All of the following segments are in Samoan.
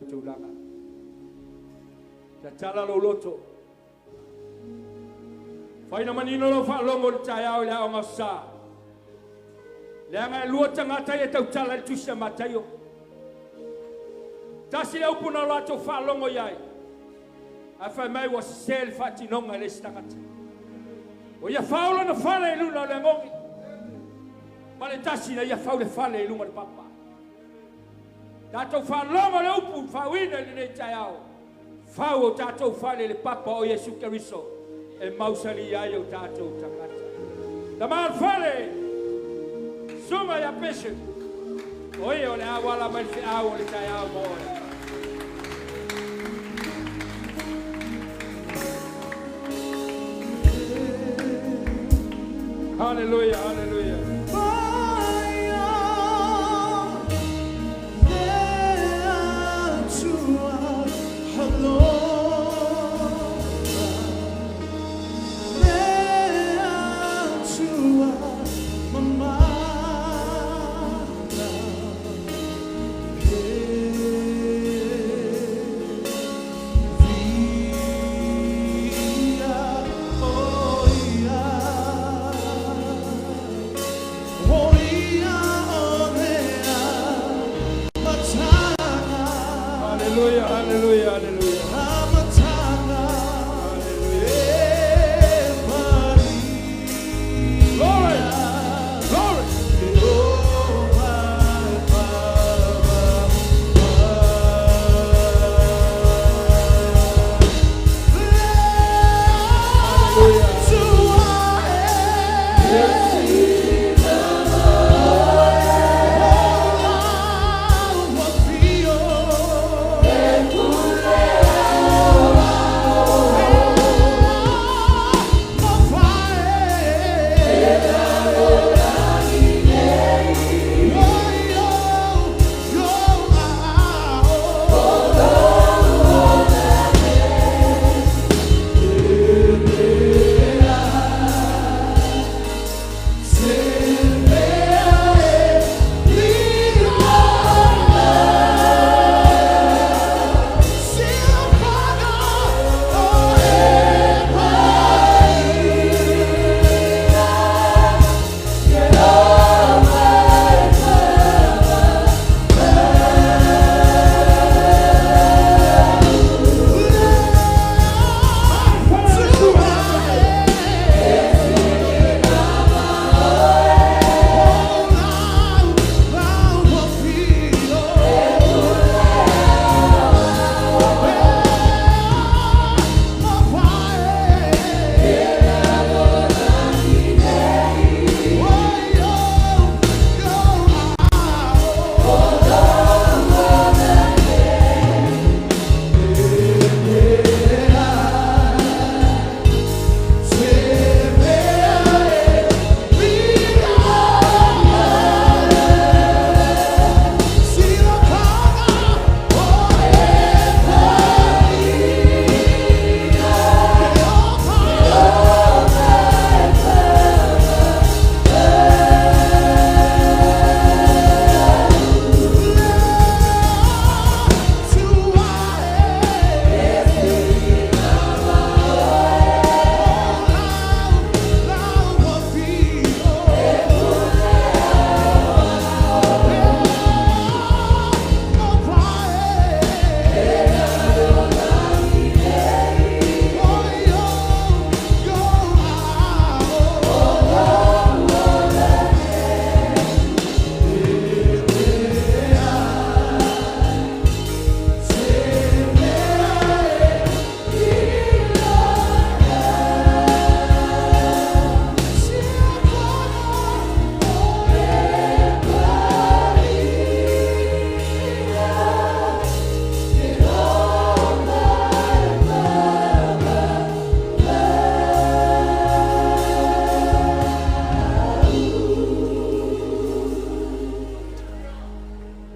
Tulaga. Tatala lou loto. Faina manino lou faalogo i le taeao i le Aoga o Sa. Leaga e lua tagata ia e tautala i le tusi a Mataio. Tasi le upu na o latou faalogo i ai, ae fai mai ua sese le faatinoga e le isi tagata. Ua ia fau lona fale i luna o le agogi, ma le tasi na ia fau le fale i luga o le papa. Tatou faalogo le upu faauina i lenei taeao, fau o tatou fale i le papa o Iesu Keriso e mausali ai o tatou tagata. Tama o le fale, susuga ia Bishop, o ia o le a auala mai le feau o le taeao mo oe. Hallelujah, hallelujah. Hallelujah, hallelujah, hallelujah. Hallelujah. Glory, glory. Hallelujah.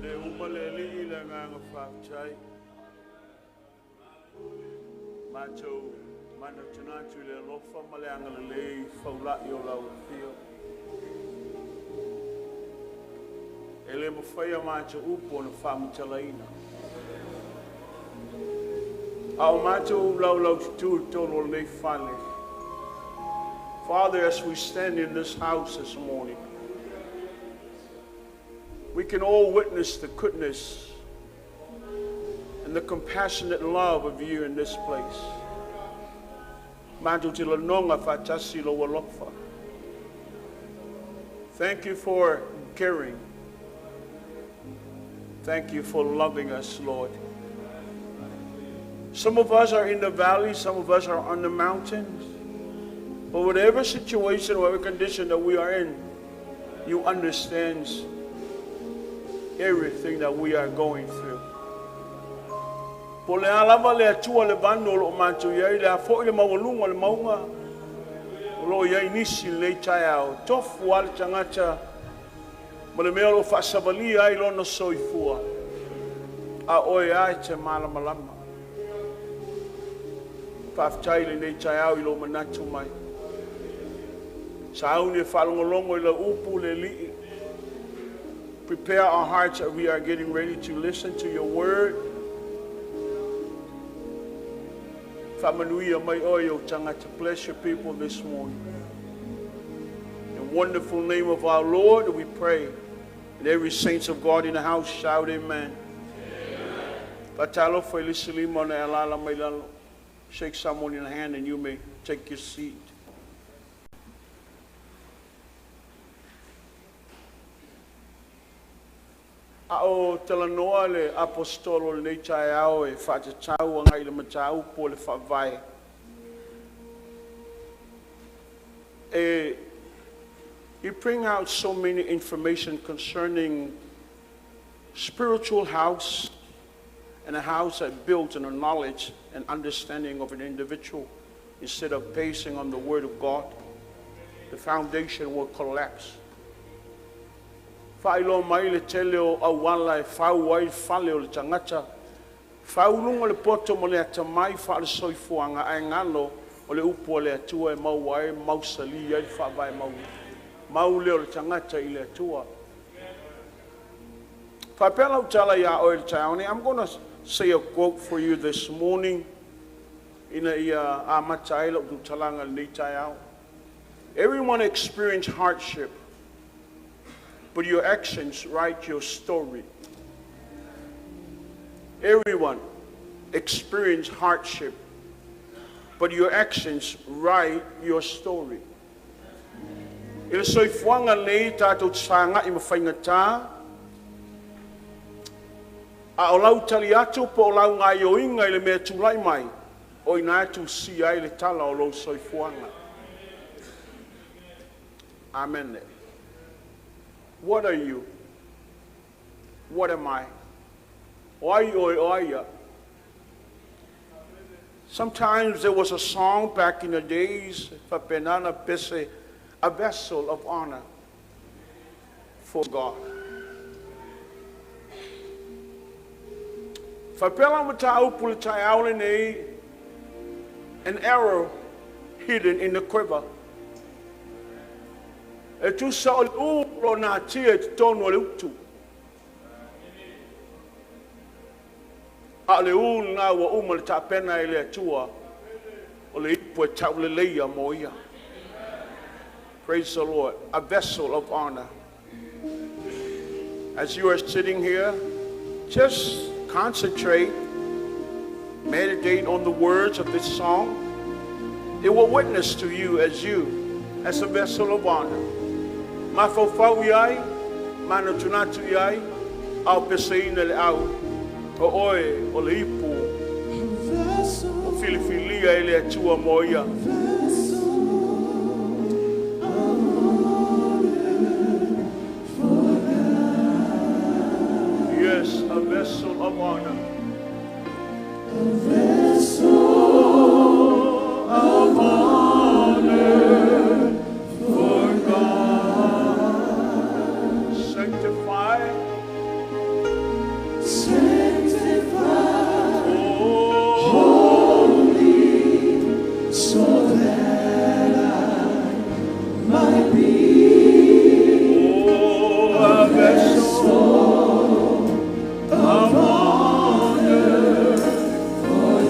Le uma le Alii i le agaga faafetai. Matou manatunatu i le alofa ma le agalelei faulai o lau Afio. E le mafai a matou upu ona faamatalaina. A o matou laulaututu i totonu o lenei fale. Father, as we stand in this house this morning, we can all witness the goodness and the compassionate love of you in this place. Matou te lagona faatasi lou alofa. Thank you for caring. Thank you for loving us, Lord. Some of us are in the valley, some of us are on the mountains. But whatever situation, whatever condition that we are in, you understand everything that we are going through. Po o le a lava le Atua le vanu o lo o matou i ai, le a foi le maualuga o le mauga, o lo o i ai nisi i lenei taeao. Tofu lava le tagata ma le mea o lo o faasavalia ai lona soifua, a o oe lava e te malamalama. Faafetai i lenei taeao i lou manatu mai. Sauni e faalogologo i lau upu le Alii. Prepare our hearts that we are getting ready to listen to your word. Faamanuia mai oe i ou tagata. Bless your people this morning. In the wonderful name of our Lord, we pray. And every saints of God in the house shout amen. Faatalofa i le isi lima ona e alaala mai lalo. Shake someone in the hand and you may take your seat. A o talanoa le Aposetolo i lenei taeao e faatatau agai i le mataupu o le Faavae. E he bring out so many information concerning spiritual house and a house that built on the knowledge and understanding of an individual instead of basing on the word of God. The foundation will collapse. Faailoa mai le tele o auala e fau ai le fale o le tagata. Fau i luga o le poto ma le atamai faale-soifuaga ae galo o le upu a le Atua e maua ai ma mausali ai le faavae mau, mau lea o le tagata i le Atua. Faapea lau tala iā oe i le taeao nei, I'm gonna say a quote for you this morning ina ia amata ai lau tautalaga i lenei taeao. Everyone experience hardship, but your actions write your story. Everyone experience hardship, but your actions write your story. I le soifuaga lenei tatou te sagai ma faigata, a o lau tali atu po o lau gaoioiga i le mea e tulai mai, o i ina e tusia ai le tala o lou soifuaga. Amene. What are you? What am I? O ai oe, o ai au? Sometimes there was a song back in the days, faapena ona pese, a vessel of honor for God. Faapea lau mataupu i le taeao lenei, An arrow hidden in the quiver. E tusa o le ū o lo o natia i totonu o le utu. A o le ū lena ua uma le tapena e le Atua o le ipu e tauleleia mo ia. Praise the Lord. A vessel of honor. As you are sitting here, just concentrate, meditate on the words of this song. It will witness to you as you, as a vessel of honor. Mafaufau i ai, manatunatu i ai, a o peseina le au, o oe o le ipu ua filifilia e le Atua mo ia. Yes, a vessel of honor. A vessel of honor for God. Sanctify. Sanctify. Holy, so that I might be oh, a vessel of honor for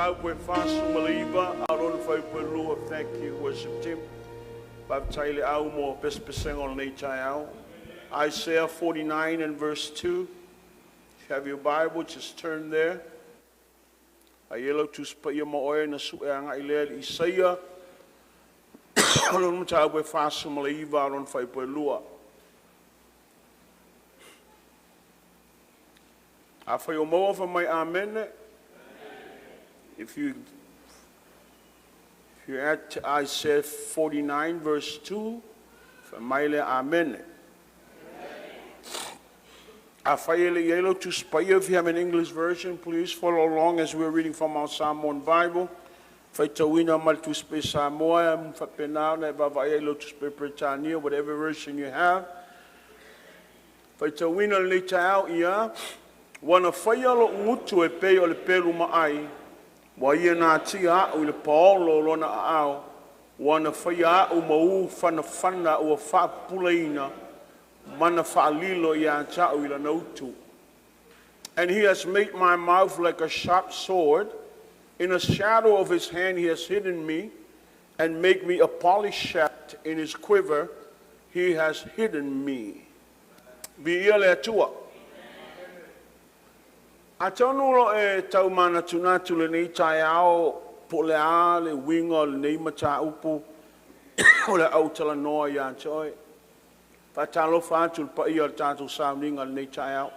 Mataupu e 49 a o lona fuaiupu e 2. Thank you, worship team. Faafetai le au mo pesepesega o lenei taeao. Isaiah 49 and verse 2. If you have your Bible, just turn there. A i ai lau Tusi Paia ma oe na sue agai lea i le Isaia o lona mataupu e 49 a o lona fuaiupu e 2. Afai o maua fai mai amene. If you're at Isaiah 49 verse 2, fai mai le amene. Afai e le i ai lau Tusi Paia, if you have an English version, please follow along as we're reading from our Samoan Bible. Faitauina mai le Tusi Paia Samoa, faapena ona e vaavaai ai lau Tusi Paia Peretania, whatever version you have. Faitauina lenei taeao ia, ua na faia lo'u gutu e pei o le pelu maai, ua ia natia a'u i le paolo o lona aao, ua na faia a'u ma ū fanafana ua faapupulaina, ma na faalilo ia te a'u i lana utu. And he has made my mouth like a sharp sword. In the shadow of his hand he has hidden me, and make me a polished shaft in his quiver. He has hidden me. Viia le Atua. Atonu lo e tau manatunatu lenei taeao po o le a le uiga o lenei mataupu o le au talanoa ia te oe. Faatalofa atu le paia o le tatou sauniga lenei taeao.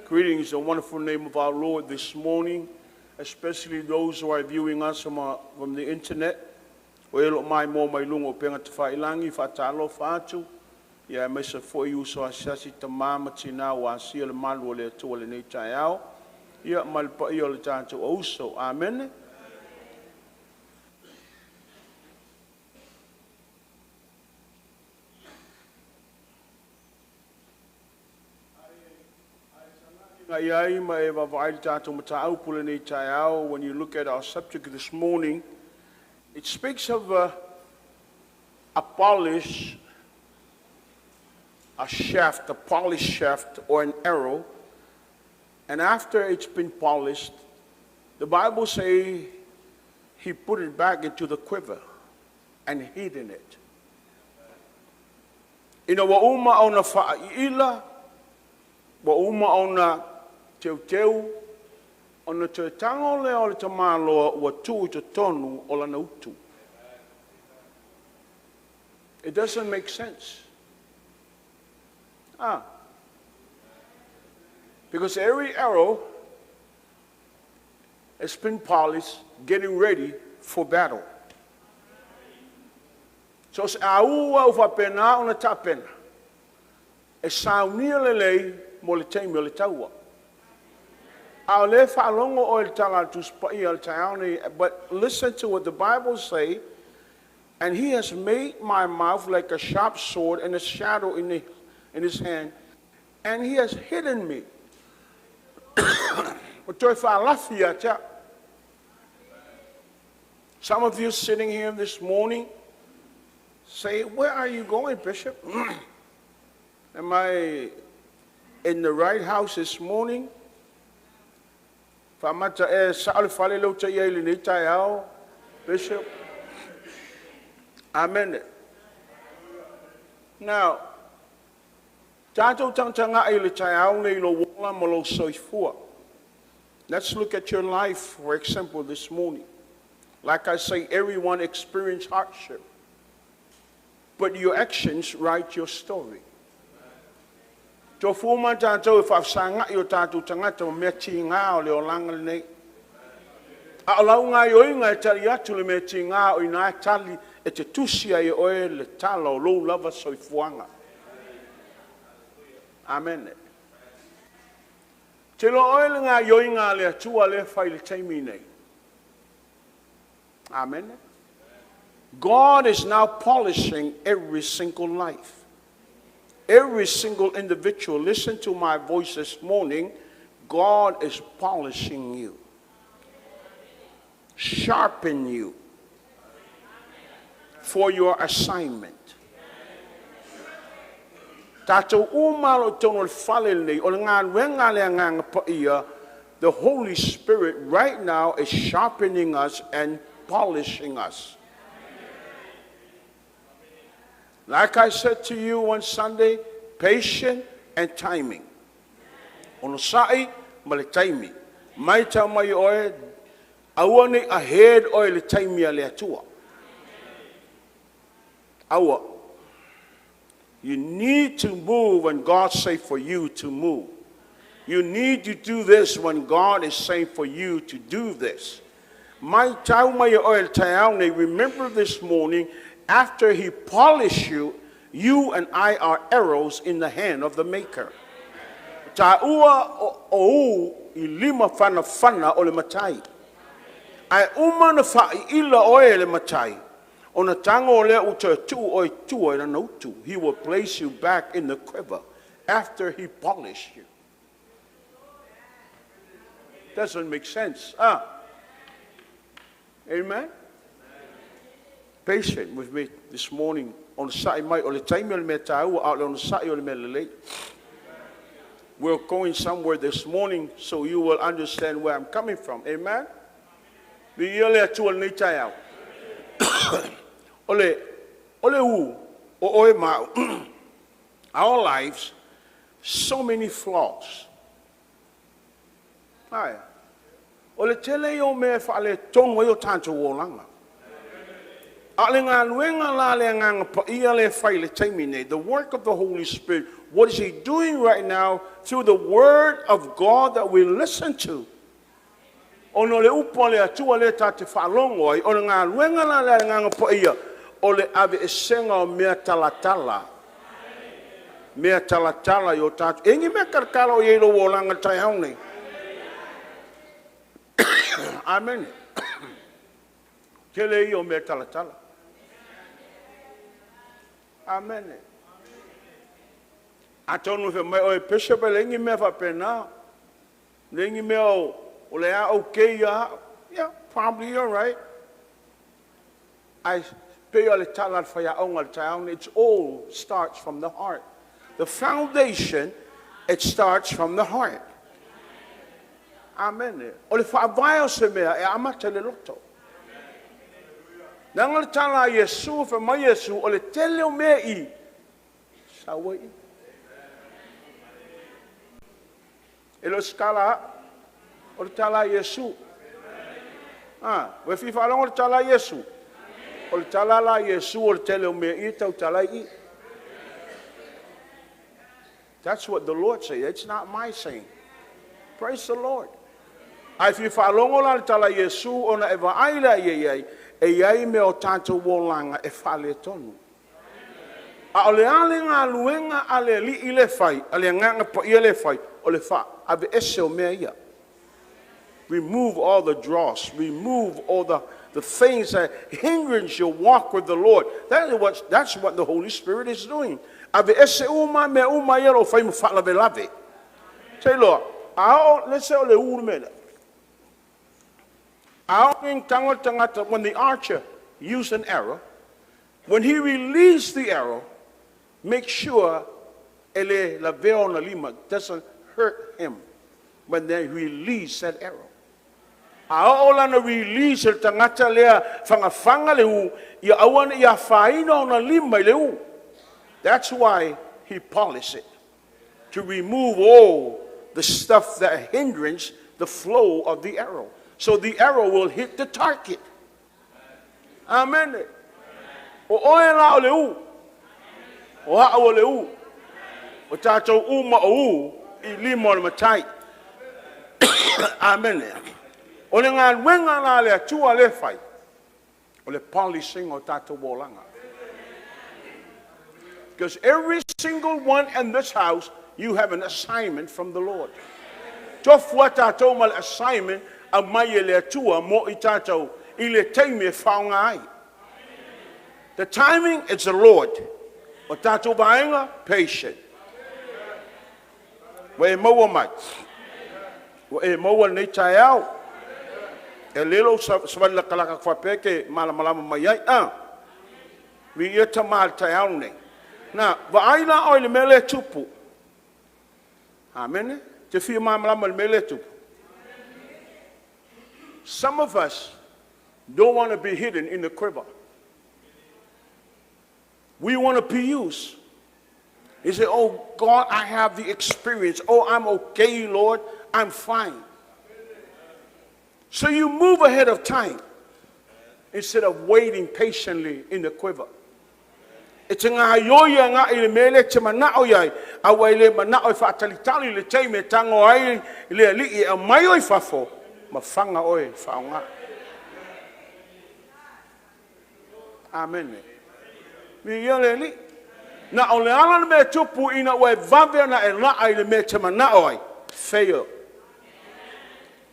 Greetings, the wonderful name of our Lord this morning, especially those who are viewing us from the internet. O e o lo o maimoa mai luga o upega tafailagi, faatalofa atu. Ia aemaise foi uso asiasi tama ma tina ua asia le malu o le Atua lenei taeao. Ia ma le paia o le tatou auso. Amene. Ngai ai ma e vaavaai le tatou mataupu lenei taeao. When you look at our subject this morning, it speaks of a polish, a shaft, a polished shaft or an arrow. And after it's been polished, the Bible say he put it back into the quiver and hidden it. Ina ua uma ona faaiila, ua uma ona teuteu, ona toe tago lea o le tamaloa ua tuu i totonu o lana utu. It doesn't make sense. Ah. Because every arrow has been polished, getting ready for battle. So se a ua u faapena ona tapena, e saunia lelei mo le taimi o le taua. A o le faalogo o le tala a le Tusi Paia o le taeao nei, but listen to what the Bible say, and he has made my mouth like a sharp sword and a shadow in his hand, and he has hidden me. Ua toe faalafi ia te au. Some of you sitting here this morning say, "Where are you going, Bishop? Am I in the right house this morning?" Faamata e sao le fale lea ou te i ai lenei taeao, Bishop. Amen. Now, tatou tagatagai i le taeao nei lo ola ma lou soifua. Let's look at your life, for example, this morning. Like I say, everyone experience hardship. But your actions write your story. Tofu ma tātou e faafesagai o tatou tagata ma mea tigā o le olaga lenei. A o lau gaoioiga e tali atu le mea tigā o ina e tali e te tusi ai e oe le tala o lou lava soifuaga. Amen. Te loa oe le gaoioiga a le Atua lea fai le taimi nei. Amen. God is now polishing every single life. Every single individual, listen to my voice this morning. God is polishing you, sharpen you for your assignment. Tatou uma lo tonu o le fale lenei, o le galuega le Agaga Paia. The Holy Spirit right now is sharpening us and polishing us. Like I said to you on Sunday, patient and timing. Onosa'i ma le taimi. Mai tau mai oe, aua ne i ahead oe i le taimi a le Atua. Aua. You need to move when God say for you to move. You need to do this when God is saying for you to do this. Mai tau mai oe le taeao nei, remember this morning, after he polished you, you and I are arrows in the hand of the maker. Taua o u i lima fanafana o le matai. Ae uma na faaila oe e le matai, ona tago lea ua toe tuu oe i tua i lana utu. He will place you back in the quiver after he polished you. Doesn't make sense. Ah. Amen. Patient with me this morning. Onosa'i mai o le taimi o le mea taua, a o le onosa'i o le mea lelei. We're going somewhere this morning so you will understand where I'm coming from. Amen. Viia le Atua i lenei taeao. O le u o oe ma au. Our lives, so many flaws. Ai. O le tele ia o mea e faaletonu ai o tatou olaga. A o le galuega la le Agaga Paia lea e fai i le taimi nei, the work of the Holy Spirit, what is he doing right now through the word of God that we listen to? Ona o le upu a le Atua lea ta te faalogo ai, o le galuega la le Agaga Paia, o le aveesega o mea talatala. Mea talatala i o tatou. E ni mea talatala o i ai lou olaga taeao nei. Amen. Tele ia o mea talatala. Amen. Atonu e mai oe bishop e leai ni mea faapena. Leai ni mea o le a okay ia. Yeah, probably you're right. Ae pei o le tala a le faiaoga le taeao, it all starts from the heart. The foundation, it starts from the heart. Amen. O le faavae o se mea e amata i le loto. Leaga le tala a Iesu, fai mai Iesu, o le tele o mea i, sau ai i. E le o se tala a, o le tala a Iesu. Ah, ua fia faalogo le tala a Iesu. O le tala la a Iesu o le tele o mea i tautala i. That's what the Lord said. It's not my saying. Praise the Lord. Ae fia faalogo la le tala a Iesu ona e vaai lea i ai, e iai mea o tatou olaga e faaletonu. A o le a le galuega a le Alii le fai, a le Agaga Paia le fai, o le faaveese o mea ia. Remove all the dross, remove all the things that hindrance your walk with the Lord. That's what the Holy Spirit is doing. Aveese uma mea uma ia o fai ma faalavelave. Sei loa, a o, let's say o le u le mea lea. A o ni tago tagata, when the archer used an arrow, when he released the arrow, make sure e le lavea ona lima, doesn't hurt him when they release that arrow. A oo lana release le tagata lea fagafaga le u, ia aua ne i afaina ona lima i le u. That's why he polished it. To remove all the stuff that hindrance the flow of the arrow. So the arrow will hit the target. Amen. O oe la o le u. O a'u o le u. O tatou uma o u i lima o le matai. Amen. O le galuega la le Atua le fai, o le polishing o tatou olaga. Because every single one in this house, you have an assignment from the Lord. Tofu a tatou ma le assignment a mai e le Atua mo i tatou i le taimi e faaaoga ai. The timing is the Lord. O tatou vaega, patient. Ua e maua mai. Ua e maua lenei taeao. E lelo savali lakalaka faapea ke malamalama mai ai. Ah, viia tama le taeao nei. Na, vaai la oe i le mea lea tupu. Amene. Te fia malamalama i le mea lea tupu. Some of us don't want to be hidden in the quiver. We want to be used. You say, "Oh God, I have the experience. Oh, I'm okay, Lord. I'm fine." So you move ahead of time instead of waiting patiently in the quiver. E te ngā ioi a ngā i le mele te manao iai, a wai le manao e whaatalitali le teime tango ai le ali i a mai oi fafo, ma whanga oe whaonga. Amen. Mi ia le ali. Na o le ala le mea tupu ina ua e vave na e laa i le mea te manao ai. Fail.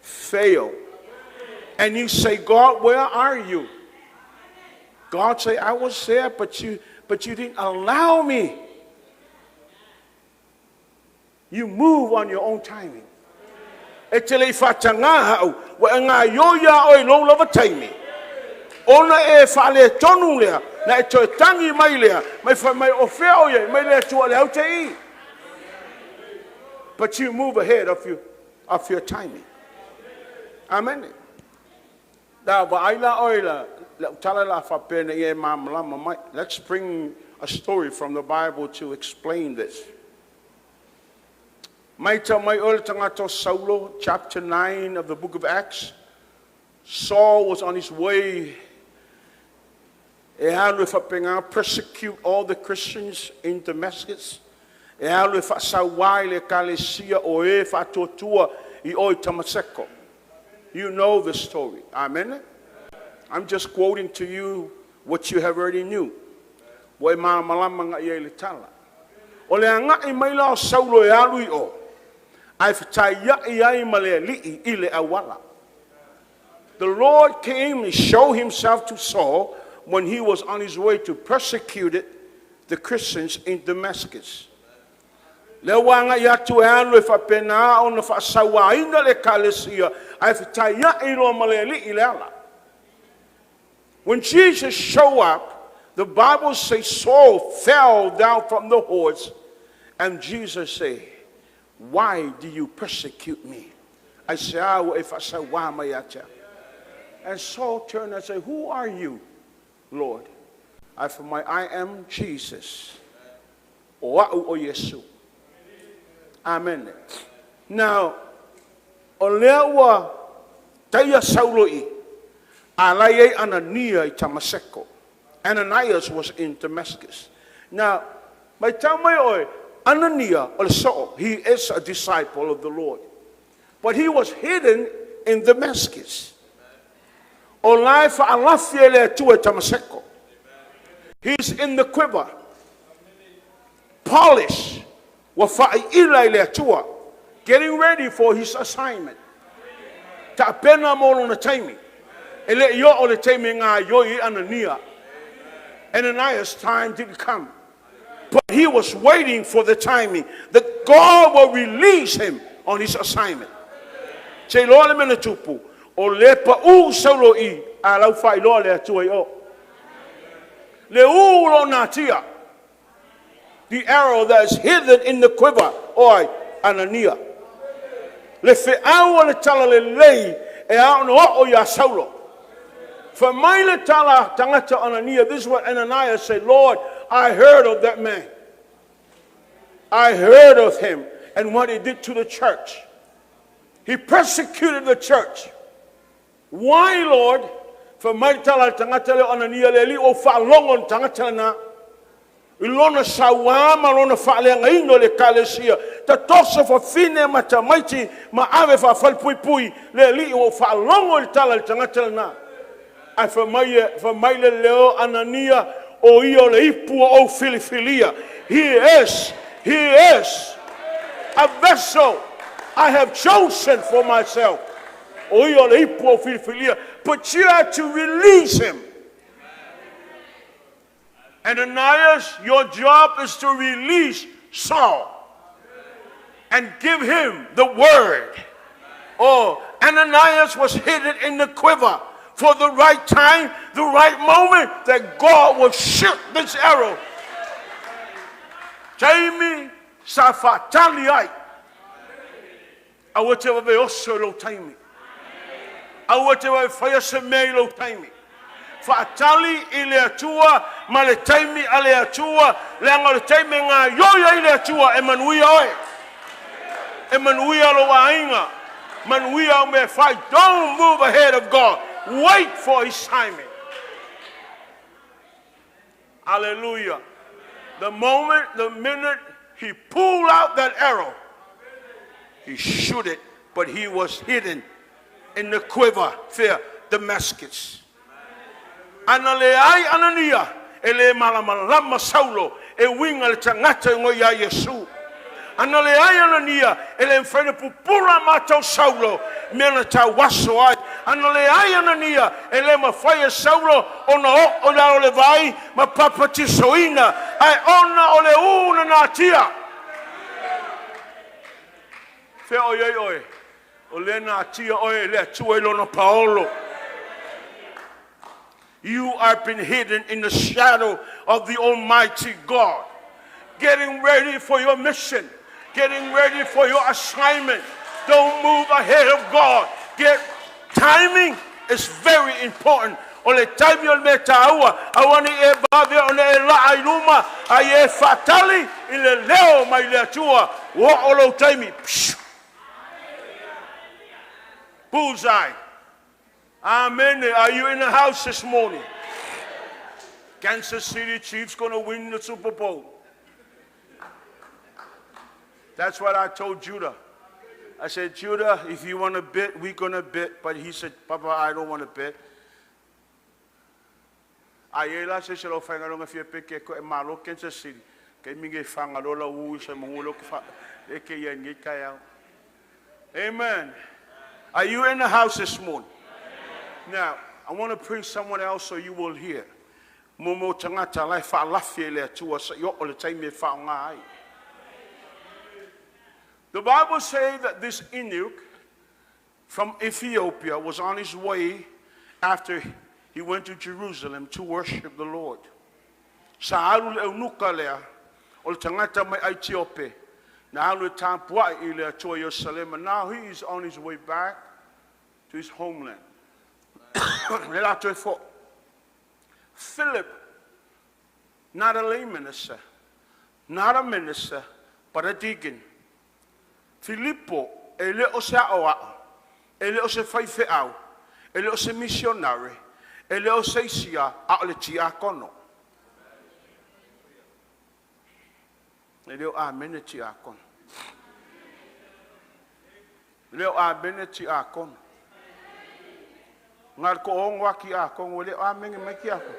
Fail. And you say, "God, where are you?" God say, "I was there, but you didn't allow me." You move on your own timing. E te le whaatanga hau, wa e ngā ioia o i lou lava taimi. Ona e whaale tonu lea, na e toe tangi mai lea, mai wha mai o whea o ia, mai lea tua le au te i. But you move ahead of your timing. Amen. Da wa aila oi la, la utala la whapena i e māmalama mai. Let's bring a story from the Bible to explain this. Mai ta mai ole tangata Saulo, chapter 9 of the book of Acts. Saul was on his way e alu e whapenga persecute all the Christians in Damascus. E alu e whaasauai le kalesia o e whaatuatua i oi Tamaseko. You know the story. Amen. I'm just quoting to you what you have already knew. Wa e māmalama nga ia i le tala. O le anga i mai la o Saulo e alu i o. Ai whatai ia i ai ma le ali'i i le awala. The Lord came and showed himself to Saul when he was on his way to persecute the Christians in Damascus. Le wanga i atu e alu e whapena o na whaasaua le kalesia ai whatai ia i loa ma le ali'i le ala. When Jesus showed up, the Bible says Saul fell down from the horse, and Jesus said, "Why do you persecute me?" I say, "Ah, if I say, why am I at?" And Saul turned and said, "Who are you, Lord?" I for my I am Jesus. O a'u o Yesu. Amen. Now, o lea ua taia Saulo i, a lai ai Anania i Tamaseko. Ananias was in Damascus. Now, mai tau mai oe, Anania o le soo, he is a disciple of the Lord. But he was hidden in Damascus. O lai whaalafi e le atua i Tamaseko. He's in the quiver. Polish. Wa wha'i ila i le atua. Getting ready for his assignment. Ta pena mo lona taimi. E le i o le taimi ngā ioi i Anania. Ananias' time didn't come. But he was waiting for the timing that God will release him on his assignment. Se loa le mena tupu, o le pa u saulo i a lau whai loa le atua i o. Le u lo nā tia. The arrow that is hidden in the quiver, oi, Anania. Le fe au o le tala le lei e ao no o ia Saulo. For mai le tala tangata Anania, this is what Ananias said, "Lord, I heard of that man. I heard of him and what he did to the church. He persecuted the church. Why, Lord?" For mai tala tangata le Anania le li o whaalongo tangata na. I lona sauā ma lona whaaleanga ino le kalesia. Ta toso fa fine ma ta maiti ma ave fa falpui le li o whaalongo i tala le tangata na. Ai fa mai, fa mai le leo Anania o ia o le ipu o filifilia. He is a vessel I have chosen for myself. O ia o le ipu o filifilia. But you have to release him. Ananias, your job is to release Saul and give him the word. Oh, Ananias was hidden in the quiver for the right time, the right moment that God will shoot this arrow. Taimi sa whaatali ai. Aua te wawe oso lo taimi. Aua e te vave faia se mea i lou taimi. Faatali i le Atua ma le taimi a le Atua, leaga o le taimi e gaoioi ai le Atua e manuia oe. E manuia lou aiga, manuia au mea e fai. Don't move ahead of God. Wait for His timing. Hallelujah. The moment, the minute he pulled out that arrow, he shoot it, but he was hidden in the quiver, fea, Damascus. Ana leai Anania, e le malamalama Saulo e uiga i le tagata e igoa ia Iesu. Ana leai Anania, e le mafai ona pupula mata o Saulo i mea na tauaso ai. Ana leai Anania, e le mafai e Saulo ona oo i lalo o le vai ma papatisoina, ae ona o le ū na natia. Fea o i ai oe? O lea e natia oe e le Atua i Lona paolo. You have been hidden in the shadow of the Almighty God, getting ready for your mission, getting ready for your assignment. Don't move ahead of God. Get timing is very important. O le taimi o le mea taua, aua ne i e vave ona e laa i luma, a ia e faatali i le leo mai le Atua, ua oo lou taimi. Pshu! Bullseye. Amen. Are you in the house this morning? Kansas City Chiefs going to win the Super Bowl. That's what I told Judah. I said, Judah, if you want to bet, we're going to bet. But he said, Papa, I don't want to bet. A i ai la se isi o le aufaigaluega e fia peke e koe malo Kansas City, kei mingi e whangalola ui sa mungu lo ke wha, e ke ia ngi kai au. Amen. Are you in the house this morning? Now, I want to bring someone else so you will hear. Mo tagata la e faalafi e le Atua sa i oo le taimi e faaaoga ai. The Bible says that this eunuch from Ethiopia was on his way after he went to Jerusalem to worship the Lord. Sa alu le eunuka lea o le tagata mai Aitiope na alu e tapuai i le Atua Ierusalema. Now he is on his way back to his homeland. Le la toe fo'i. Philip, not a lay minister, not a minister, but a deacon. Filipo e le o se a'oa'o, e le o se faifeau, e le o se missionary, e le o se isi a o le tiakono. E le o amene tiakono. E le o amene tiakono. Ngal ko ongo aki a kongo le o amene mai ki ako.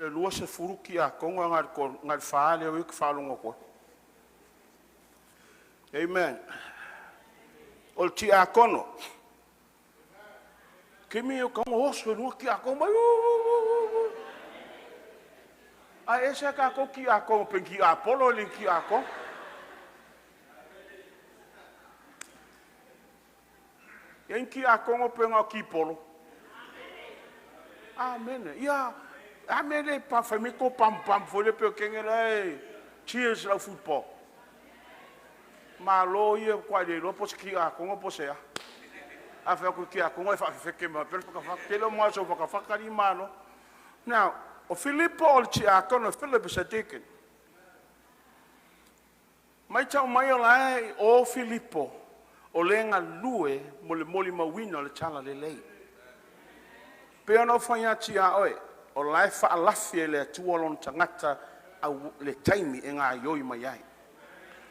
E 20 ki a kongo ngal ko ngal whaale o ik whalongo koe. Amen. O le tiakono. Kimi o kongo oso e lua ki a kongo mai. A ese ka ko ki a kongo pen ki a polo le ki a kongo. Ia ki a kongo pe ngā ki polo. Amen. Ia, amen le pa whai me ko pam pam fo le pe kenge le. Cheers lau football. Malo ia kwa le lo po se ki a kongo po se a. A whai ko ki a kongo e whawheke ma pere whakawhaka. Te lo mua so whakawhaka ni malo. Now, o Filipo o le tiakono, Philip is a deacon. Mai tau mai o lae o Filipo, o le galue mo le molimauina o le talalelei. Pe ona o fai atu ia oe, o lae faalafi e le Atua lona tagata au le taimi e gaoioi mai ai.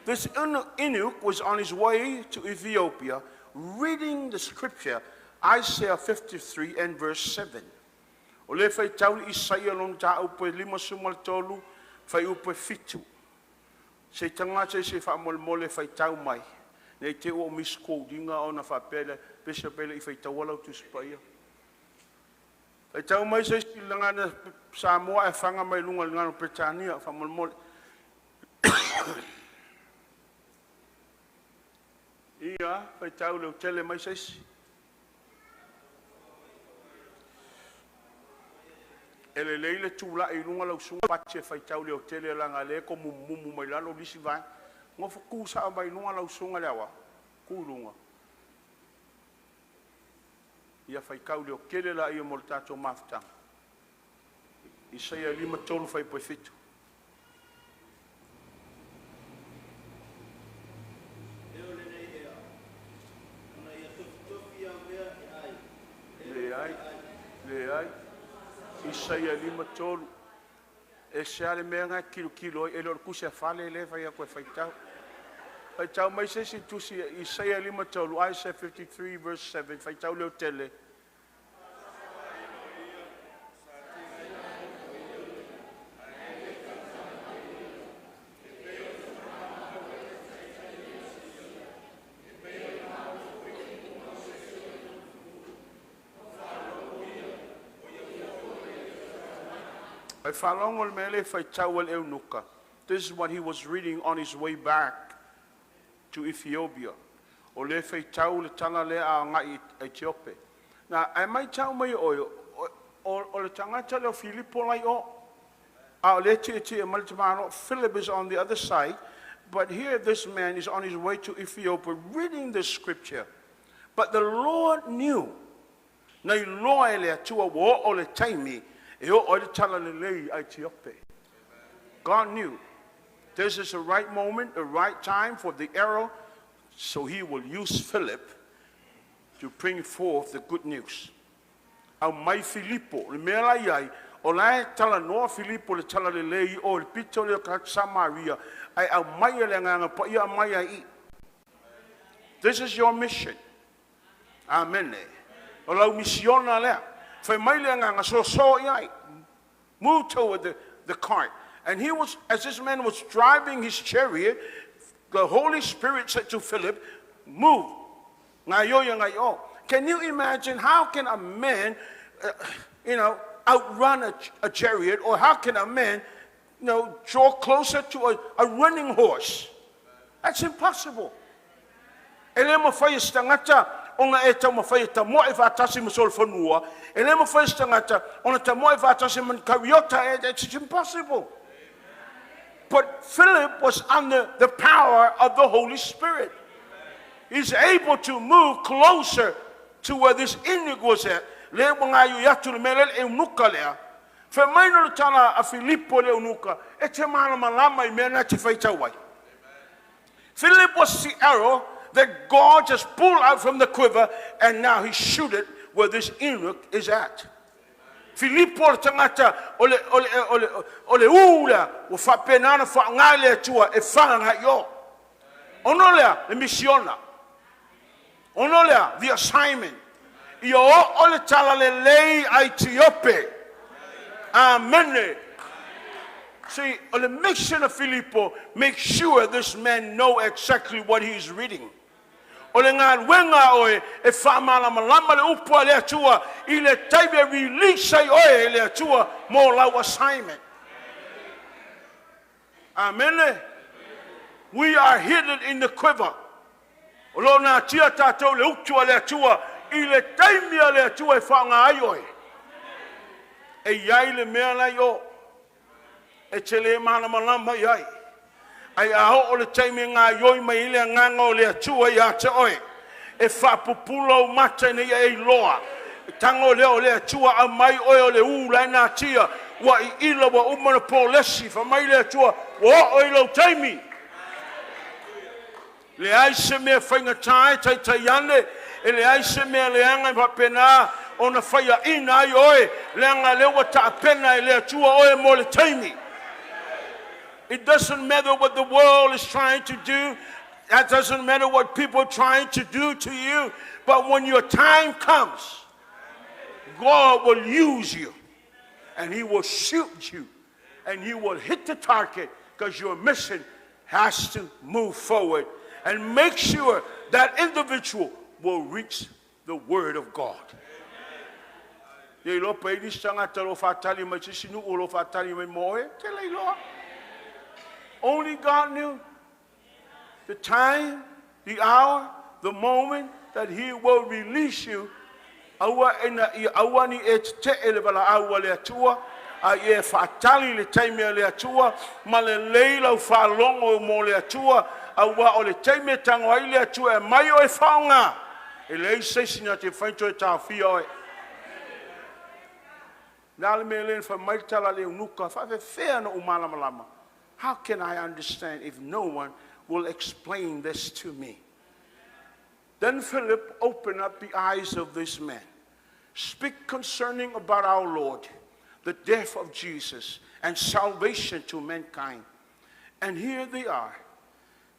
This eunuch was on his way to Ethiopia, reading the scripture, Isaiah 53 and verse 7. O le faitau le Isaia lona mataupu e 53, fuaiupu e 7. Se tagata se faamolemole e faitau mai, nei te i ua misquote ina ona faapea le pese pele i faitau lau Tusi Paia. Faitau mai se isi lagana Samoa e faga mai luga o le gagana Peretania faamolemole. Ia, faitau leo tele mai se isi. E lelei le tulai i luga lau susuga Pati e faitau leotele leaga o lea e tomumumu mai lalo nisi vaega. Gofo tu sa mai luga lau susuga le aoao, tu i luga. Ia faitau leotele laia mo le tatou mafutaga. Isaia 53 fuaiupu 7. E o lenei ea, ona ia tofitofi au mea e ai, e Leai, leai. Isaia 53. E ese lava le mea lena e tilotilo ai, e le o le tusi a fale lea e fai atu e faitau. Faitau mai se isi tusi, Isaia 53, Isaiah 53 verse 7, faitau leotele. Ai faalogo le mea lea e faitau e le eunuka. This is what he was reading on his way back to Ethiopia. O le faitau le tala lea a agai i Etiope. Na ae mai tau mai oe o le tagata lea o Filipo lai o. A o le tietie mai le tamaloa. Philip is on the other side, but here this man is on his way to Ethiopia reading the scripture. But the Lord knew. Na iloa e le Atua ua oo le taimi e oo ai le tala lelei a Etiope. God knew this is the right moment, the right time for the arrow, so he will use Philip to bring forth the good news. Au mai Filipo, le mea la iai, o la e talanoa Filipo le tala lelei o le pito lea o Samaria, ai au mai e le Agaga Paia mai ai i. This is your mission. Amen. O lau misiona lea. Fai mai le Agaga, so i ai. Move toward the cart. And he was, as this man was driving his chariot, the Holy Spirit said to Philip, "Move." Ngayo ya ngayo. Can you imagine how can a man, outrun a chariot, or how can a man, draw closer to a running horse? That's impossible. E le mawhai e stangata ona e tau mawhai e tamoa e whaatasi ma solofanua. E le mawhai e stangata ona tamoa e whaatasi ma kariota. It's impossible. But Philip was under the power of the Holy Spirit. He's able to move closer to where this eunuch was at. Le mga yu yatu le mele e unuka lea. Fe mai no le tala a Filipo le unuka, e te mana malama i mea na te whaitau ai. Philip was the arrow that God just pulled out from the quiver, and now he shoot it where this eunuch is at. Filipo le tangata o le ula o whapenana wha ngai le atua e whanga ngai yo. Ono lea le misiona. Ono lea the assignment. Ia o le tala le lei a Etiope. Amen. See, the mission of Filippo, make sure this man know exactly what he's reading. O le galuega oe e faamalamalama le upu a le Atua i le taimi e release ai oe e le Atua mo lau assignment. Amen. We are hidden in the quiver. O lo na tia tātou le utu a le Atua i le taimi a le Atua e whaanga ai oe. E iai le mea lai o. E te le mana malama i ai. Ai a o le taimi ngā ioi mai i le nganga o le Atua i a te oe. E whapupula o mata nei e iloa. Tango leo o le Atua a mai oe o le ula e nā tia. Ua i ila ua umana pō lesi. Fa mai le Atua ua o i lau taimi. Le ai se mea whainga tāe tai tai ane, e le ai se mea le anga i whapena o na whaia ina ai oe, le anga lewa ta pena e le Atua oe mo le taimi. It doesn't matter what the world is trying to do. That doesn't matter what people are trying to do to you. But when your time comes, God will use you. And he will shoot you. And you will hit the target because your mission has to move forward. And make sure that individual will reach the word of God. Ye lo pa ili sanga lo whaatali mai sisi nu o lo whaatali mai moe, te lei loa. Only God knew the time, the hour, the moment that he will release you. Aua ina i aua ni e te e le wala aua le Atua, a i e whaatali le taimi a le Atua, ma le leila u whaalongo mo le Atua, Auā o le taimi e tago ai le Atua e aumai oe e faaaoga, e leai se isi na te mafai ona toe taofia oe. O le a le mea lea na fai mai le tala a le eunuka, E faapefea ona ou malamalama? How can I understand if no one will explain this to me? Then Philip opened up the eyes of this man. Speak concerning about our Lord, the death of Jesus, and salvation to mankind. And here they are.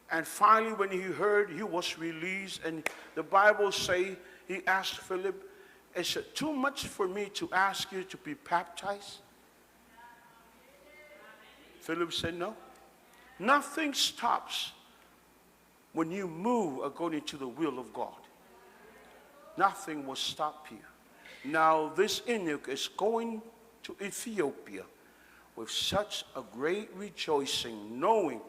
And finally, when he heard, he was released. And the Bible say he asked Philip, "Is it too much for me to ask you to be baptized?" Philip said, "No." Nothing stops when you move according to the will of God. Nothing will stop you. Now, this eunuch is going to Ethiopia with such a great rejoicing, knowing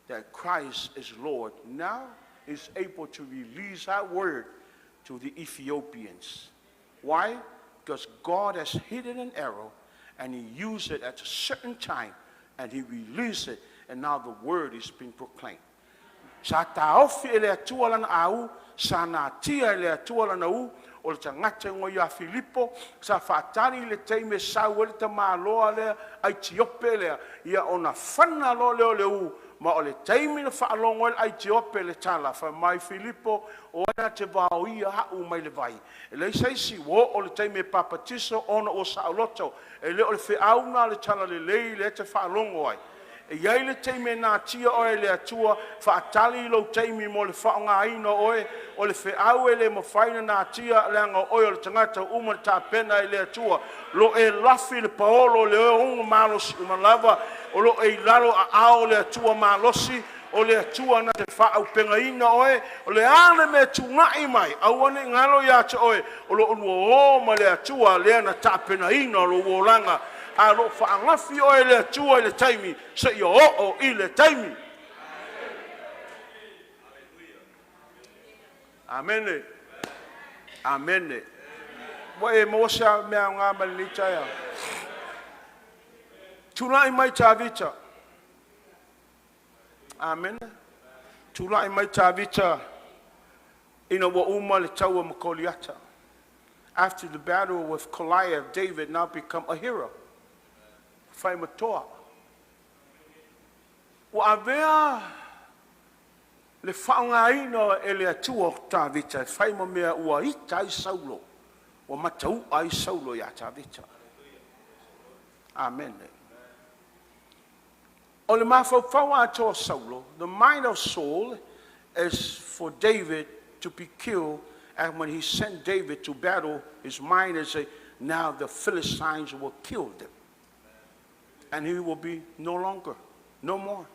that Christ is Lord. Now is able to release that word to the Ethiopians. Why? Because God has hidden an arrow and he used it at a certain time and he released it, and now the word is being proclaimed. Sa taofi e le Atua lana au, sa natia e le Atua lana u, o le tagata e igoa ia Filipo, sa faatali i le taimi e sau ai le tamaloa lea Aitiope lea, ia ona fana loa lea o le u, ma o le taimi na faalogo ai le Aitiope i le tala, fai mai Filipo, o ai na te vaoia a'u mai le vai? E leai se isi ua oo i le taimi e papatiso ona ua saoloto. E le o le feau lena o le talalelei lea e te faalogo ai. E i ai le taimi e natia oe ai e le Atua, faatali lou taimi mo le faaaogaina o oe. O le feau e le mafai ona natia, leaga o oe o le tagata ua uma ona tapena e le Atua. O lo o e lafi i le paolo o le oonga malosi uma lava, o lo o e i lalo o aao o le Atua malosi, o le Atua na te faaaupegaina oe. O le a le mea e tulai mai, aua ne i galo ia te oe, o lo o oulua o ma le Atua lea na tapenaina lou olaga, a o lo o faagafi oe e le Atua i le taimi seia oo i le taimi. Amene. Amene. Ua e maua se mea aoga mai lenei taeao? Tulai mai Tavita. Amene. Tulai mai Tavita ina ua uma le taua ma Koliata. After the battle with Goliath, David now become a hero. Faimatoa. Ua avea le faaaogaina e le Atua o Tavita e fai ma mea ua ita ai Saulo, ua matau'a ai Saulo iā Tavita. Amene. O le mafaufau atoa o Saulo, the mind of Saul is for David to be killed, and when he sent David to battle, his mind is say, now the Philistines will kill them, and he will be no longer, no more.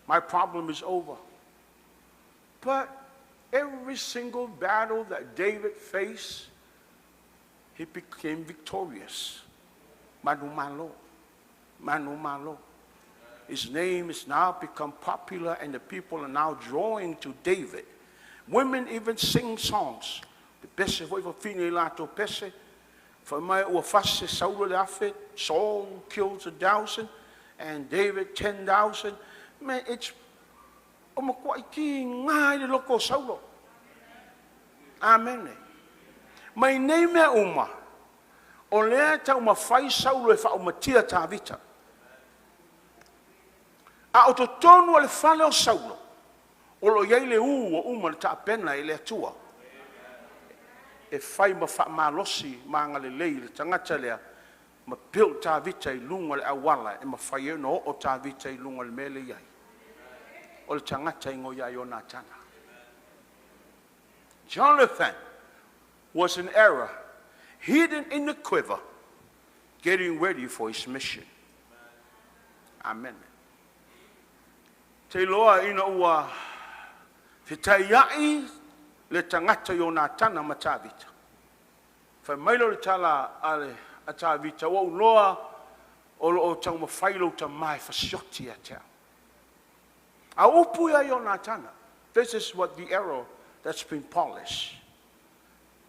My problem is over. But every single battle that David faced, he became victorious. Manumalo. Manumalo. His name has now become popular, and the people are now drawing to David. Women even sing songs. Pepese foi fafine i latou pese. Fai mai ua fasi e Saulo le afe, Saul kills 1,000, and David 10,000. Man, it's o matuai kiga ai le loto o Saulo. Amene. Mai nei mea uma, o lea e taumafai Saulo e faaumatia Tavita. A o totonu o le fale o Saulo, o lo o i ai le u ua uma ona tapena e le Atua e fai ma faamalosi ma agalelei i le tagata lea ma build Tavita i luga o le auala e mafai ai ona oo Tavita i luga o le mea lea e i ai. O le tagata e igoa ia Ionatana. Jonathan was an arrow hidden in the quiver, getting ready for his mission. Amen. Te iloa ina ua fetaiai le tagata Ionatana ma Tavita. Fai mai lea o le tala a le a Tavita, ua ou iloa o lo o taumafai lou tama e fasioti ia te au. A upu ia Ionatana, this is what the arrow that's been polished,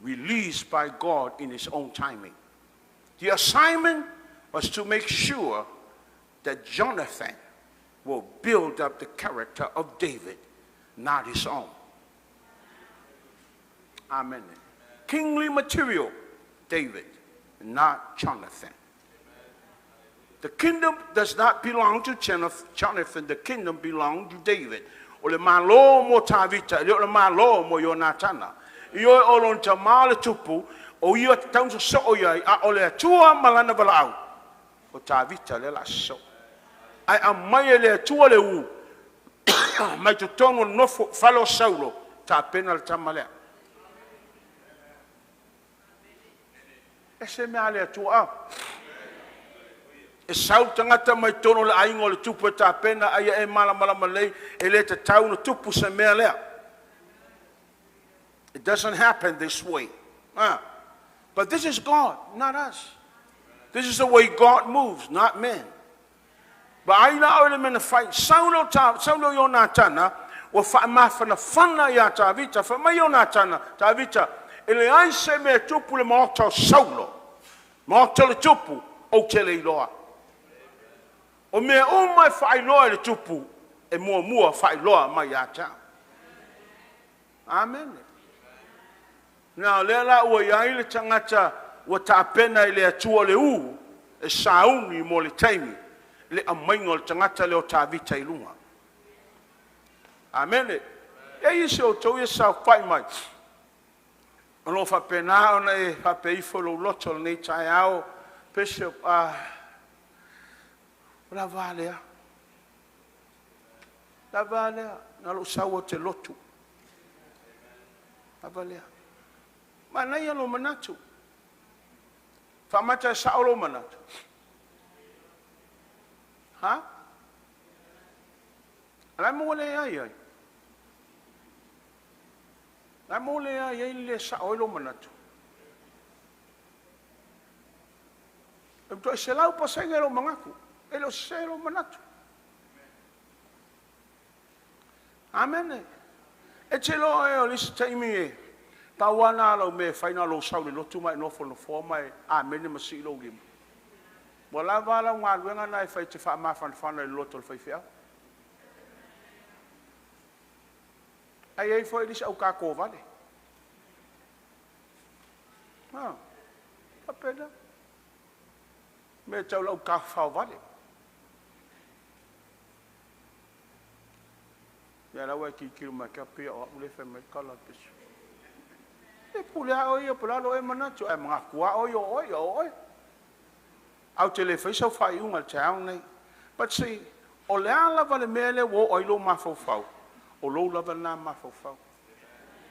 released by God in his own timing. The assignment was to make sure that Jonathan will build up the character of David, not his own. Amen. Kingly material, David, not Jonathan. The kingdom does not belong to Jonathan, the kingdom belongs to David. O le Malo mo Tavita, e le o le Malo mo Ionatana. Ioe o lona tama le tupu, o ia e tatau ona sosoo i ai, a o le Atua ma lana valaau, o Tavita lea o le a sosoo. Ae aumai e le Atua le ū mai totonu o le nofo fale o Saulo, tapena le tama lea. E ese mea a le Atua a. E sau le tagata mai totonu o le aiga o le tupu e tapena, a ia e malamalama lelei, e le tatau ona tupu se mea lea. It doesn't happen this way. Ah. But this is God, not us. This is the way God moves, not men. Vaai la oe i le mea na fai. Sau lea o Ta, sau lea o Ionatana, ua faamafanafana ia Tavita. Fai mai Ionatana, Tavita, e leai se mea e tupu i le maota o Saulo, maota o le tupu, ou te le iloa. O mea uma e faailoa e le tupu, e muamua faailoa mai ia te au. Amene. Na o lea la ua i ai le tagata ua tapena e le Atua le ū e sauni mo le taimi, le aumaiga o le tagata lea o Tavita i luga. Amene. E i ai isi o outou ia e saofai mai, o lo o faapena ona e faapea ifo i lou loto i lenei taeao, Bishop, a, ua lava a lea. Lava a lea, na o lou sau ou te lotu. Lava lea. Manaia lou manatu. Faamata e sao lou manatu. Ha? O le a le mea ua leai ai? O le a le mea ua leai ai le le sao ai lou manatu? E matuai 100% lou manatu, e le o sese lou manatu. Amene. E te iloa ea o le isi taimi e pau lava lena o lau mea e fai na o lou sau i le lotu ma e nofo i le nofoa ma e amene ma sii lou lima. Ua lava a lau galuega lena e fai e te faamafanafana i le loto o le faifeau. Ae i ai foi isi aukatovale. Ah, faapena. Mea tau lau tafafao vale. Ia la ua e tilotilo mai ia te au pei o au lea e fai mai le tala a le pese. E pule lava oe ia po o le a lou ea manatu, ae manatu lava oe o oe, o oe. Ae ou te le faia sau faaiuga i le taeao lenei. But see, o le a lava le mea lea ua oo i ai lou mafaufau, o lou lava lena mafaufau.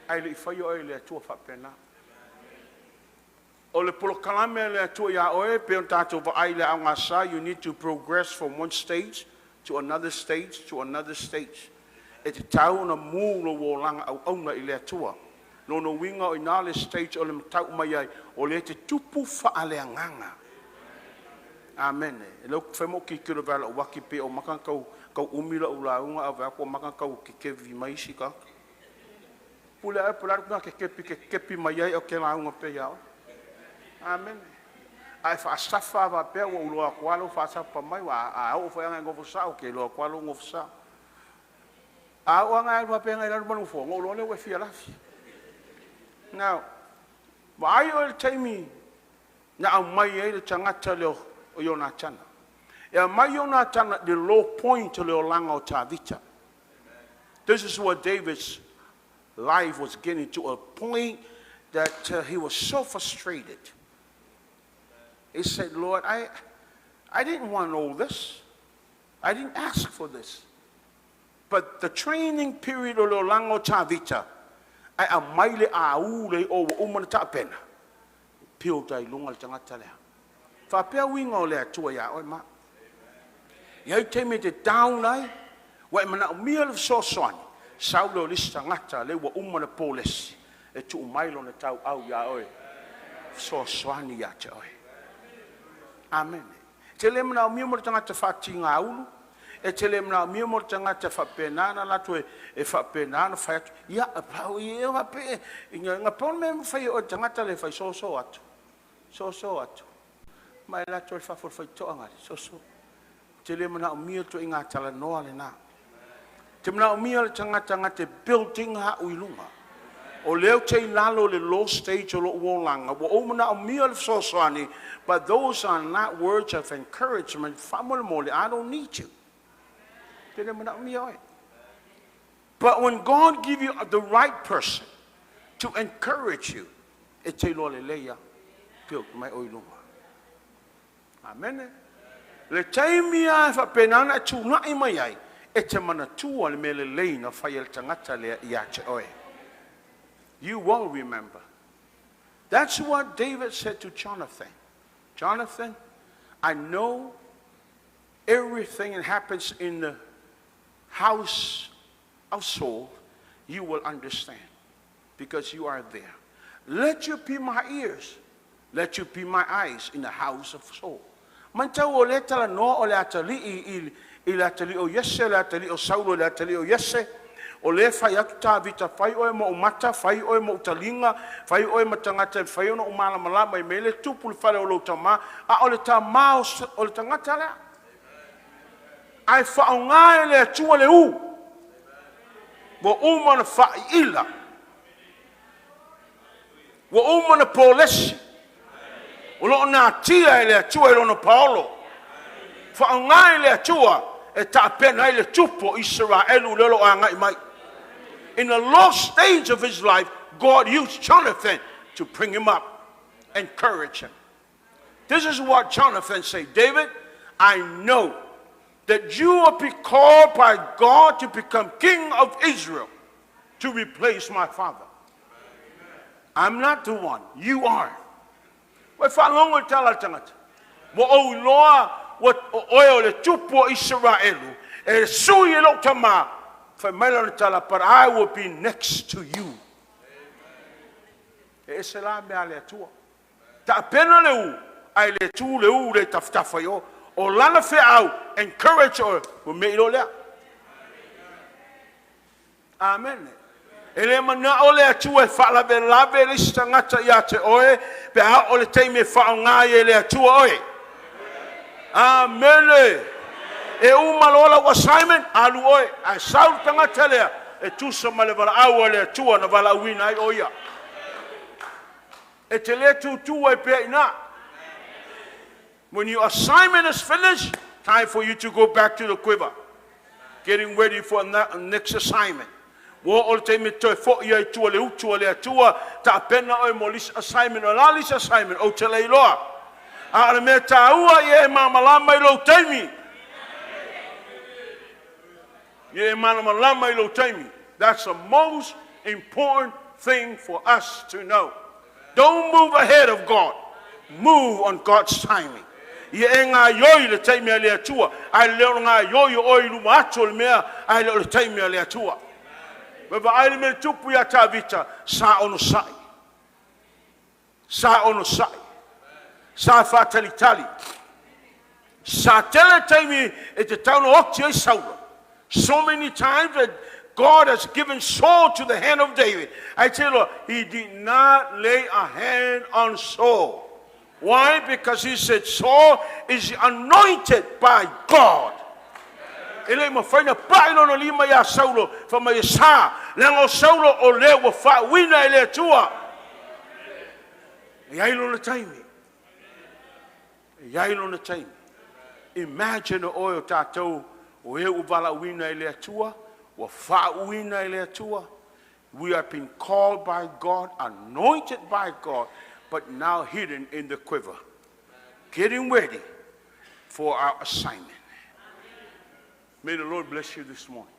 Ae le i faia oe e le Atua faapena. O le polokalame a le Atua ia oe, pe ona tatou vaai i le Aoga Sa, you need to progress from one stage to another stage to another stage. E tatau ona mu lou olaga auauna i le Atua. Lona uiga o i ina le stage o le matau mai ai, o lea e te tupu faaleagaga. Amene. E le fai mo tilotilo vaai lau uaki pei o maka na tau tau umi lau lauga ae vaai atu ua maka na tau kekevi mai isi tagata. Pule ae po o le a le tulaga kekepi kekepi mai ai ae ou te lauga pea ia oe. Amene. A e faasafa lava faapea ua ou iloa atu lava lou faasafa mai, a oo foi lava ina e nofo sao, ou te iloa atu lava lou nofo sao. A oo lava ina e alu faapea i lalo ma le nofoa, ona ou iloa lea ua e fia lafi. Now, vaai oe i le taimi na aumai ai le tagata lea o Ionatana. E aumai Ionatana i le low point o le olaga o Tavita. This is where David's life was getting to a point that he was so frustrated. He said, Lord, I didn't want all this. I didn't ask for this. But the training period o le olaga o Tavita, ae aumai le au le o ua uma na tapena, build ai luga le tagata lea. Faapea uiga o le Atua ia oe ma. I ai taimi e te down ai, ua e manaomia le fesoasoani, sau lea o le isi tagata lea ua uma na polesi, e tuu mai lona tauau ia oe, fesoasoani ia te oe. Amene. Te le manaomia mo le tagata faatigaulu, e te le manaomia mo le tagata faapena na latou e faapena na fai atu. Ia, pau ia faapea, na pau le mea e mafai e oe le tagata le fai soso atu, soso atu. Ma e latou le fafo o le faitotoa gale, soso. Te le manaomia ituaiga talanoa lena. Te manaomia le tagata na te build ina au i luga. O lea ou te i lalo o le low stage o lou olaga, ua ou manaomia le fesoasoani, but those are not words of encouragement. Faamolemole, I don't need you. Te le manaomia oe. But when God give you the right person to encourage you, e te iloa lelei lava, build mai oe i luga. Amene. Le taimi lava e faapena ona e tulai mai ai, e te manatua le mea lelei na fai e le tagata lea ia te oe. You will remember. That's what David said to Jonathan. "Jonathan, I know everything that happens in the house of Saul. You will understand because you are there. Let you be my ears. Let you be my eyes in the house of Saul." Matau o le talanoa o le atalii i le atalii o Iese, le atalii o Saulo, le atalii o Iese, o le fai atu Tavita, fai oe ma ou mata, fai oe ma ou taliga, fai oe ma tagata e fai ona ou malamalama i mea le tupu i le fale o lou tama, a o le tama o le tagata lea. Ae faaaoga e le Atua le u, ua uma ona faaiila, ua uma ona polesi, o lo o natia e le Atua i lona paolo. Faaaoga e le Atua e tapena ai le tupu o Isaraelu lea o lo o agai mai. In the lost stage of his life, God used Jonathan to bring him up, encourage him. This is what Jonathan said: "David, I know that you will be called by God to become king of Israel to replace my father. I'm not the one, you are." Ua faalogo i le tala a le tagata. Ua ou iloa ua o oe o le tupu o Isaraelu, e sui e lou tama, fai mai lana tala, "But I will be next to you." E ese la mea a le Atua. Taapena le u, ai le tu le u le tafatafa i o. O lana feau, encourage oe, ua mea i lo lea. Amen. E le manao le Atua e faalavelave le isi tagata ia te oe, pe a o le taimi e faaaoga ai e le Atua oe. Amene. E uma loa lau assignment, alu oe. Ae sau le tagata lea, e tusa ma le valaau a le Atua na valaauina ai o ia. E te le tutu ai pea ina. When your assignment is finished, time for you to go back to the quiver. Getting ready for the next assignment. Ua oo le taimi toe foi ai tua le utu a le Atua, taapena oe mo lisi assignment, o la lisi assignment, ou te le iloa. A o le mea taua ia e malamalama i lou taimi. Ia e malamalama i lou taimi. That's the most important thing for us to know. Don't move ahead of God. Move on God's timing. Ia e ngā ioi le taimi a le Atua, ai le o ngā ioi o oi luma atu o le mea, ai le o le taimi a le Atua. Me vaai le mea tupu ia Tavita, sa ono sai. Sa ono sai. Sa whātalitali. Sa tele taimi e te tauna oti ai Saula. So many times that God has given Saul to the hand of David. I tell you, he did not lay a hand on Saul. Why? Because he said Saul is anointed by God. E le mawhai na pai lona lima ia Saulo, fa mai e sa, leaga o Saulo o lea ua faauina e le Atua. E ai lona taimi. E ai lona taimi. Imagine o oe o tātou o e ua valaauina e le Atua, ua faauina e le Atua. We have been called by God, anointed by God, but now hidden in the quiver. Getting ready for our assignment. May the Lord bless you this morning.